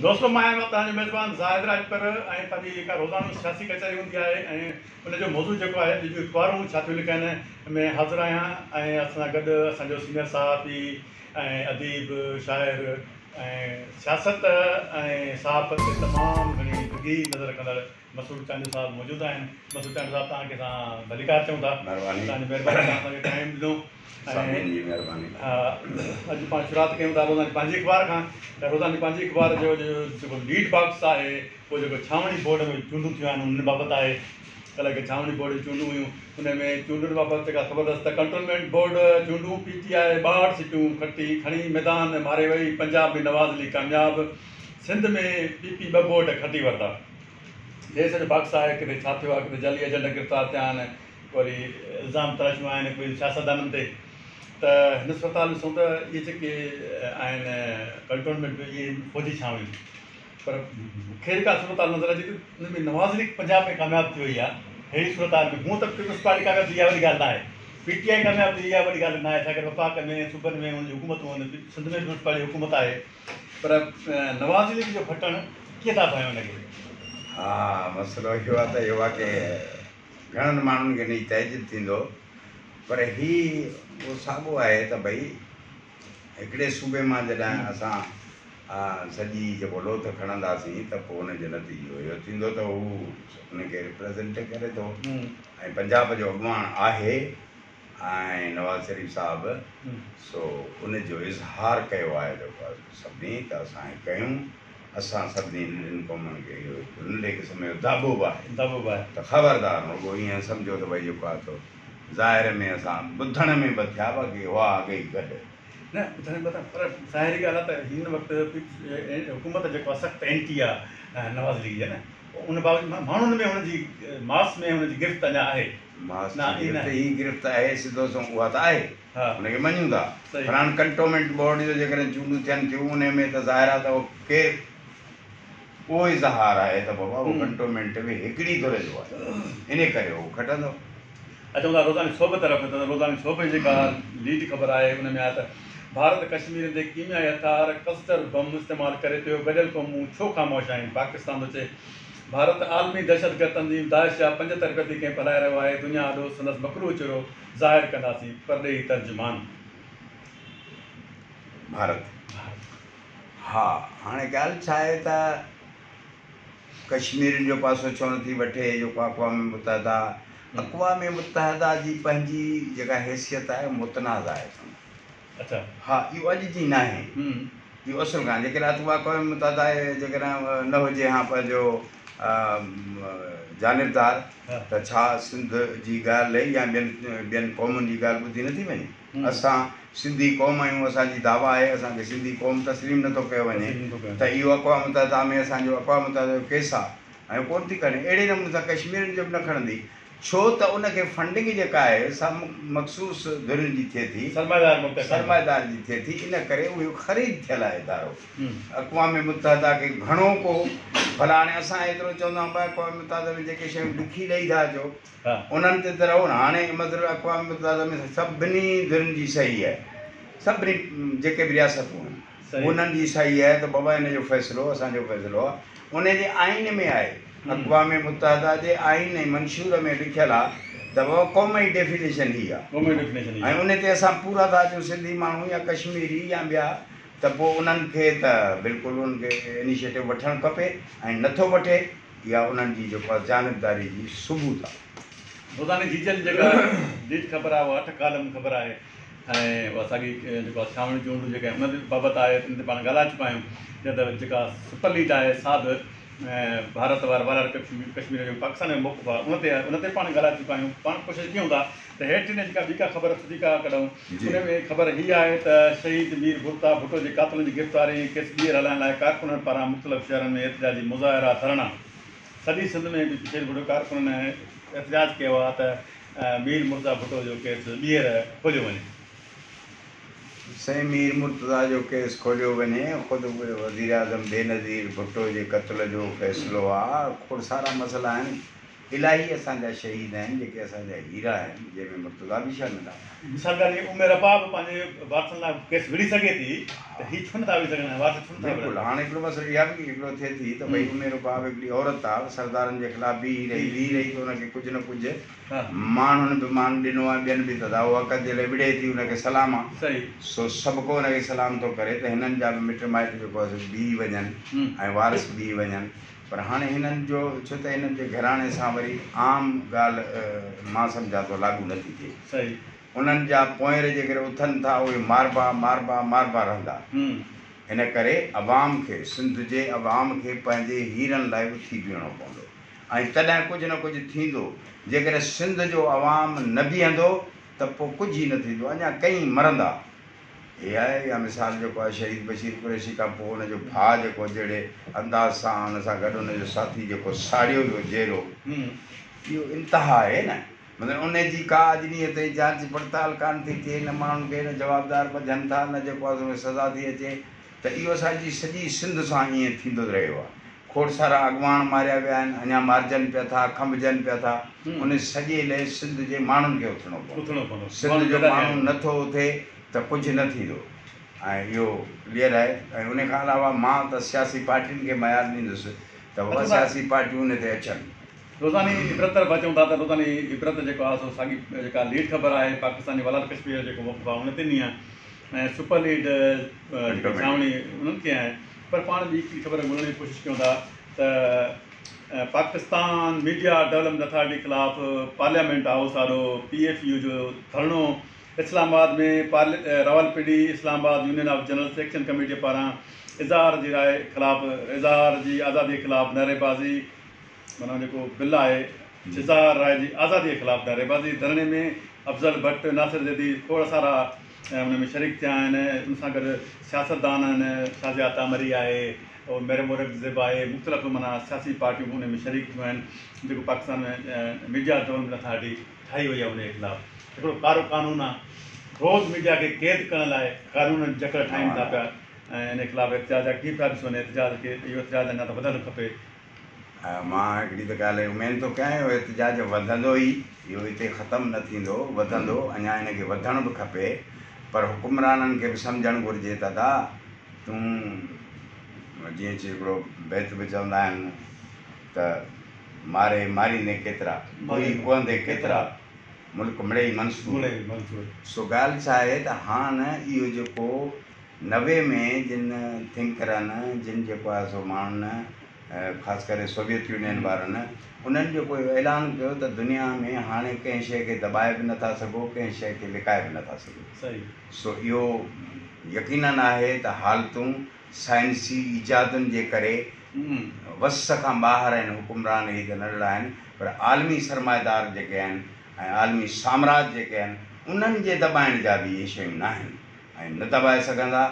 دوستو مان آهيان توهان جو ميزبان زاهد راڄپر ۽ پنهنجي جيڪا روزانو سياسي ڪچهري هوندي آهي ۽ ان جو موضوع جيڪو آهي اڄ جون اخبارون ڇا ٿيون لکن ۾ حاضر آهيان ۽ اسان سان گڏ اسان جو سينئر صحافي ۽ اديب شاعر ۽ سياست ۽ صحافت تي تمام گهڻي ڊگهي نظر رکندڙ مسرور چانڊيو صاحب موجود آهن. مسرور چانڊيو صاحب توهان کي اسان ڀليڪار چئون ٿا. مھرباني. توهان جي مھرباني توهان اسان کي ٽائيم ڏنو ۽ سامعين جي مھرباني. ها اڄ پاڻ شروعات ڪيون ٿا روزاني پنهنجي اخبار کان ته روزاني پنهنجي اخبار جو جيڪو ليڊ باڪس آهي اهو جيڪو ڇانوڻي بورڊ ۾ چونڊون ٿيون آهن انهن بابت آهي. ڪلهه هڪ ڇانوڻي بورڊ جون چونڊون هيون ان ۾ چونڊن بابت جيڪا خبر اٿس ته ڪنٽونمينٽ بورڊ چونڊون پي ٽي آء 62 سيٽون کٽي کڻي ميدان ماري وئي، پنجاب ۾ نواز ليگ ڪامياب، سنڌ ۾ پي پي ٻه بورڊ کٽي ورتا. هي سڄو باڪس آهي ڪٿي ڇا ٿيو آهي ڪٿي جعلي ايجنٽ گرفتار ٿيا آهن وري الزام تراشيون آهن ڪجهه سياستدانن تي ته هن صورتحال ڏسون ته اهي جيڪي آهن ڪنٽونمينٽ اهي فوجي ڇانوڻيون پر مون کي جيڪا صورتحال نظر اچي ٿي ان ۾ نواز ليگ پنجاب ۾ ڪامياب ٿي وئي آهي اهڙي صورتحال ۾ هونء ته پيپلز پارٽي ڪامياب ٿي اها وڏي ڳالهه نه آهي پي ٽي آء ڪامياب ٿي اها وڏي ڳالهه نه آهي ڇاڪاڻ وفاق ۾ صوبن ۾ ان جون حڪومتون آهن سنڌ ۾ پيپلز پارٽي حڪومت آهي پر نواز ليگ جو کٽڻ ڪيئن ٿا ڀانيو ان کي؟ ها مسئلو اهو آهي ته اهو واقعي گهڻن ماڻهن کي نئي تعجب ٿيندو پر هي اهو ساڳو آهي ته ڀئي هڪڙي صوبي مان جڏهن اسان سڄي جيڪو لوٿ کڻنداسين ته پوء ان جو نتيجو اهو ٿيندو ته هو ان کي ريپريزنٽ ڪري ٿو ۽ پنجاب جو اڳواڻ آهي ۽ نواز شريف صاحب سو ان جو اظهار ڪيو آهي ته سڀني ته اسان هي ڪيون اسان سڀني ننڍين قومن کي اهو هڪ ننڍي قسم جو داٻو به آهي داٻو به آهي ته خبردار رڳو ائين سمجهو ته ڀئي جيڪو آهي سو ظاهر ۾ اسان ٻڌڻ ۾ ٻه ٿيا باقي هئا اڳي ئي گڏ. نه ٻڌڻ ۾ ٻه ٿيا پر ظاهري ڳالهه آهي ته هن وقت حڪومت جيڪو آهي سخت اينٽي آهي نواز ليگ جي نه ان باوجود ماڻهن ۾ هن جي ماس ۾ هن جي گرفت اڃا آهي. ماس جي گرفت هي گرفت آهي سڌو سنئون اها ته آهي ان کي مڃون ٿا پر هاڻ ڪنٽومينٽ بورڊ جو جيڪڏهن چونڊون ٿين ٿيون انهي ۾ ته ظاهر آهي ته اهو ڪير اهو اظهار آهي ته بابا اهو ڪنٽومينٽ به هڪڙي ڌر جو آهي انهي ڪري اهو کٽندو. اچون ٿا روزاني سوڀ طرف ته روزاني سوڀ جي جيڪا ليڊ خبر آهي ان ۾ آهي ته ڀارت ڪشميرين تي ڪيميائي هٿيار ڪلسٽر بم استعمال ڪري پيو گڏيل قومون ڇو خاموش آهن پاڪستان ٿو چئي ڀارت عالمي دهشتگرد تنظيم داعش جا پنج تربيتي ڪئمپ هلائي رهيو آهي، دنيا آڏو سندس مڪروهه چهرو ظاهر ڪنداسين، پرڏيهي ترجمان. ڀارت، ها هاڻي ڳالهه ڇا آهي ته ڪشميرين جو پاسو ڇو نٿي وٺي جيڪو اقوام متحده اقوام متحده جي پنهنجي جيڪا حيثيت آهي متنازع آهي. اڇا. ها اهو اڄ جي ناهي اهو اصل کان جيڪڏهن اٿوا اقوام متحده جيڪڏهن نه هجي ها پنهنجو جانبدار ته ڇا سنڌ جي ڳالهه يا ٻين ٻين قومن جي ڳالهه ٻڌي نٿي وڃي اسان سنڌي قوم آهيون اسان جي دعويٰ آهي اسان کي سنڌي قوم تسليم نٿو ڪيو وڃي ته اهو اقوام متحده ۾ اسان جو اقوام متحده جو ڪيس آهي ۽ ڪونه ٿي کڻي اهڙي نموني سان ڪشميرين جو به نه کڻندي ڇو ته ان کي فنڊنگ جيڪا آهي سا مخصوص ڌرين جي ٿئي ٿي، سرمائيدار ملڪ کان. سرمائيدار جي ٿئي ٿي، ان ڪري اهو خريد ٿيل آهي ادارو. اقوام متحده کي گهڻو ڪو ڀلا هاڻي اسان ايترو چوندا آهيون ڀاء اقوام متحده ۾ جيڪي شيون لکي ڏئي ٿا اچو انهن تي ته رهو نه هاڻي مطلب اقوام متحده ۾ سڀني ڌرين جي صحيح آهي سڀني جيڪي به رياستون آهن. انهن جي صحيح آهي ته بابا ان جو فيصلو اسان جو فيصلو آهي ان جي آئين ۾ آهي اقوام متحده جي آئين ۽ منشور ۾ لکيل آهي ته بابا قوم جي ڊيفينيشن هي آهي ۽ ان تي اسان پورا ٿا اچون سنڌي ماڻهو يا ڪشميري يا ٻيا ته پوء انهن کي ته بلڪل انهن کي انيشيٽو وٺڻ کپي ۽ نٿو وٺي اها انهن جي جيڪو آهي جانبداري جي ثبوت آهي. روزاني جيجل جيڪا ليڊ خبر آهي اها اٺ ڪالم خبر آهي. ۽ اها ساڳي جيڪو آهي ڇانوڻي چونڊون جيڪي آهن ان بابت آهي ان تي پاڻ ڳالهائي چڪا آهيون جيئن ته جيڪا سپر ليڊ آهي سا به ڀارت واري والاريل ڪشمير جو پاڪستان جو موقف آهي ان تي ان تي پاڻ ڳالهائي چڪا آهيون پاڻ ڪوشش ڪيون ٿا ته هيٺ هن جيڪا ٻي ڪا خبر سٺي ڪا ڪڍون ان ۾ خبر هي آهي ته شهيد مير مرتضيٰ ڀٽو جي قاتلن جي گرفتاري ۽ ڪيس ٻيهر هلائڻ لاء ڪارڪنن پاران مختلف شهرن ۾ احتجاجي مظاهرا ڌرڻا سڄي سنڌ ۾ به شهيد ڀٽو ڪارڪنن احتجاج ڪيو آهي ته مير مرتضيٰ ڀٽو جو ڪيس ٻيهر کوليو وڃي. سائين مير مرتضيٰ جو ڪيس کوليو وڃي، خود وزيراعظم بينظير ڀٽو جي قتل جو فيصلو آ، کوڙ سارا مسئلا آهن، الاهي اسان جا شهيد آهن جيڪي اسان جا هيرا آهن جنهن ۾ مرتضيٰ به شامل آ. مثال ڳالهه هي ام رباب پنهنجي وارثن لاء ڪيس وڙهي سگهي ٿي ته هي ڇو نٿا وڙهي سگهن ۽ وارث ڇو نٿا وڙهن؟ بلڪل هاڻي هڪڙو مسئلو اها به هڪڙو ٿئي ٿي ته ڀئي ام رباب هڪڙي عورت آ سردارن جي خلاف بيهي رهي بيهي رهي ته ان کي ڪجهه نه ڪجهه ماڻهن به مان ڏنو آ ٻين به ته اها حق جي لاء وڙهي ٿي ان کي سلام آ سو سڀ ڪو ان کي سلام ٿو ڪري ته هنن جا به مٽ مائٽ جيڪو آ سو بيهي وڃن ۽ وارث بيهي وڃن پر هاڻي هنن جو ڇو ته هنن جي گهراڻي سان وري عام ڳالهه مان سمجهان ٿو لاڳو نٿي ٿئي. انهن جا پوئنر جيڪڏهن اٿن ٿا اهي ماربا ماربا ماربا رهندا. ان ڪري عوام کي سنڌ جي عوام کي پنهنجي هيرن لاء اٿي بيهڻو پوندو ۽ تڏهن ڪجهه نه ڪجهه ٿيندو. جيڪڏهن سنڌ جو عوام نه بيهندو ته پوء ڪجهه ئي نه ٿيندو اڃا ڪئين مرندا. هي آهي يا مثال جيڪو آهي شهيد بشير قريشي کان پوء ان جو ڀاء جيڪو جهڙي انداز سان ان سان گڏ ان جو ساٿي جيڪو ساڙيو ويو جيئرو اهو انتها آهي نه مطلب ان جي ڪا اڄ ڏينهن تائين جانچ پڙتال ڪانه ٿي ٿئي نه ماڻهن کي نه جوابدار ٻڌن ٿا نه جيڪو آهي سو سزا ٿي اچي ته اهو اسان جي سڄي سنڌ سان ائين ٿيندو رهيو آهي کوڙ سارا اڳواڻ ماريا ويا آهن اڃا مارجن پيا ٿا کنڀجن پيا ٿا ان سڄي لئه سنڌ جي ماڻهن کي اٿڻو پوندو سنڌ جو ماڻهو نه ٿو اٿي ته ڪجهه نه ٿيندو ۽ اهو ڪليئر آهي ۽ ان کان علاوه مان ته سياسي پارٽين کي ميار ڏيندس ته بابا سياسي پارٽيون ان تي اچن. روزاني عبرت طرف اچون ٿا ته روزاني عبرت جيڪو آهي سو ساڳي جيڪا ليڊ خبر آهي پاڪستان جي والار ڪشمير جو جيڪو موقف آهي ان تي ڏني آهي ۽ سپر ليڊ جيڪي ڇانوڻي انهن کي آهي پر پاڻ ٻي هڪڙي خبر ڳولڻ جي ڪوشش ڪيون ٿا ته پاڪستان ميڊيا ڊولپمينٽ اٿارٽي خلاف پارليامينٽ هائوس آڏو پي ايف يو جو ڌرڻو Islamabad ۾ Rawalpindi Islamabad union of journalist action committee پاران اظهار جي راء خلاف اظهار جي آزادي خلاف نعريبازي معنيٰ جيڪو بل آهي اظهار راء جي آزادي خلاف نعريبازي ڌرڻي ۾ افضل ڀٽ، ناصر زيدي کوڙ سارا ان ۾ شريڪ ٿيا آهن ان سان گڏ سياستدان آهن شازيه عطا مري آهي مريم اورنگزيب آهي مختلف معنيٰ سياسي پارٽيون به ان ۾ شريڪ ٿيون آهن جيڪو پاڪستان ۾ ميڊيا ڊولپمينٽ اٿارٽي ٺاهي وئي آهي ان جي خلاف هڪڙو ڪارو قانون آهي روز ميڊيا کي قيد ڪرڻ لاء قانون جڪڙ ٺاهين ٿا پيا ۽ ان خلاف احتجاج آهي ڪيئن پيا ڏسو ان احتجاج کي اهو احتجاج اڃا ته وڌڻ کپي. مان هڪڙي ته ڳالهه اميد ٿو ڪيان اهو احتجاج وڌندو ئي، اهو هتي ختم نه ٿيندو، وڌندو، اڃا ان کي وڌڻ به کپي، پر حڪمرانن کي به سمجهڻ گهرجي ته ادا تون جيئن چي هڪڙو بيت به چوندا آهن ته ماري ماريندين ڪيترا، ڪوئي ڪوهندين ڪيترا، ملڪ مڙئي منصور. سو ڳالهه ڇا آهي ته هاڻ اهو جيڪو 90 ۾ جن ٿنڪرن، جن جيڪو آهي سو ماڻهن خاص ڪري سوويت يونين وارن انهن جيڪو اهو اعلان ڪيو ته دنيا ۾ هاڻي ڪنهن شيء کي دٻائي به نٿا سگهو ڪنهن شيء کي لڪائي به نٿا سگهو سو اهو يقينن آهي ته حالتون سائنسي ايجادن جي ڪري وس کان ٻاهر آهن حڪمران هي ته ننڍڙا آهن پر عالمي سرمائيدار جيڪي آهن ۽ عالمي سامراج جيڪي آهن انهن جي دٻائڻ جا به اهي شيون ناهن ۽ نه دٻائي سگهندا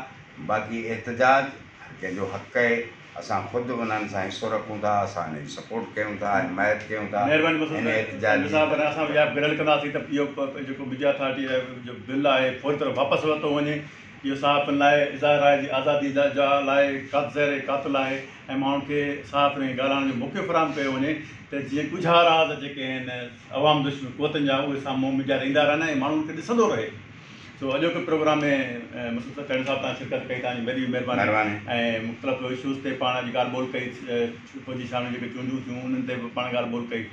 باقي احتجاج هر ڪنهن جو حق اهي اسان خود انهن سان حصو رکون ٿا اسان انهن جي سپورٽ ڪيون ٿا حمايت ڪيون ٿا مهرباني ان احتجاج جي صاحب اسان اها گهرل ڪنداسين ته اهو جيڪو ميڊيا اٿارٽي جو بل آهي فوري طور واپس ورتو وڃي اهو صحافين لاء اظهار راء جي آزادي جا لاء زهر قاتل آهي ۽ ماڻهن کي صحافين کي ڳالهائڻ جو موقعو فراهم ڪيو وڃي ته جيئن ڳجها راز جيڪي آهن عوام دشمن قوتن جا اهي سامهون ميڊيا تي ايندا رهن ۽ ماڻهو ان کي ڏسندو رهي. سو اڄوڪي پروگرام ۾ مسعود چانڊيو صاحب توهان شرڪت ڪئي توهان جي وڏي مهرباني ۽ مختلف اشوز تي پاڻ اڄ ڳالهه ٻولهه ڪئي فوجي ڇانوڻي جيڪي چونڊون ٿيون انهن تي به پاڻ ڳالهه ٻولهه ڪئي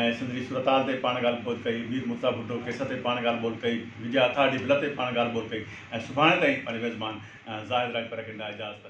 ۽ سنڌ جي صورتحال تي پاڻ ڳالهه ٻولهه ڪئي مير مرتضيٰ ڀٽو ڪيس تي پاڻ ڳالهه ٻولهه ڪئي ميڊيا اٿارٽي بل تي پاڻ ڳالهه ٻولهه ڪئي ۽ سڀاڻي تائين پنهنجي ميزبان زاهد راڄپر کي ڏيندا اجازت.